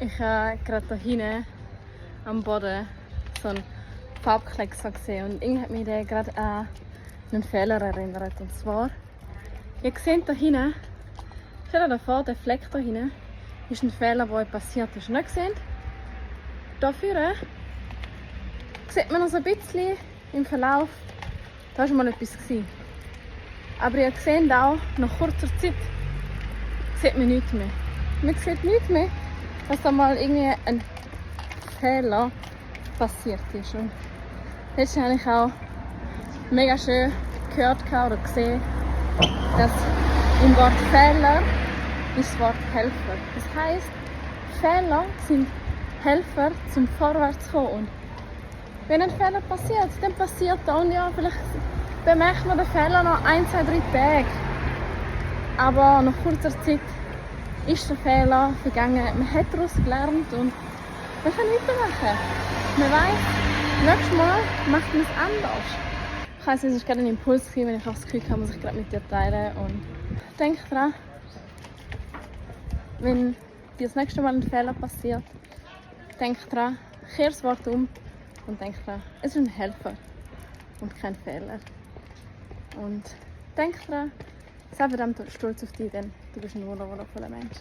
Ich habe gerade hier hinten am Boden so einen Farbklecks gesehen und irgendwie hat mich der gerade an einen Fehler erinnert. Und zwar, ihr seht hier hinten, stellt euch davor, der Fleck hier hinten ist ein Fehler, der passiert ist. Nicht gesehen? Hier vorne sieht man noch so ein bisschen im Verlauf, da war mal etwas gewesen. Aber ihr seht auch, nach kurzer Zeit sieht man nichts mehr. Man sieht nichts mehr, dass da mal irgendwie ein Fehler passiert ist. Und jetzt habe ich auch mega schön gehört oder gesehen, dass im Wort Fehler ist das Wort Helfer. Das heisst, Fehler sind Helfer zum Vorwärtskommen. Und wenn ein Fehler passiert, dann passiert er. Und ja, vielleicht bemerkt man den Fehler noch 1, 2, 3 Tage. Aber nach kurzer Zeit ist der Fehler vergangen. Man hat daraus gelernt und man kann weitermachen. Man weiss, nächstes Mal macht man es anders. Ich weiss, es war gerade ein Impuls, wenn ich das Gefühl habe, muss ich gerade mit dir teilen. Und denk dran, wenn dir das nächste Mal ein Fehler passiert, denk dran, kehr das Wort um und denk dran, es ist ein Helfer und kein Fehler. Und denk dran, sei verdammt stolz auf dich, denn du bist ein wundervoller Mensch.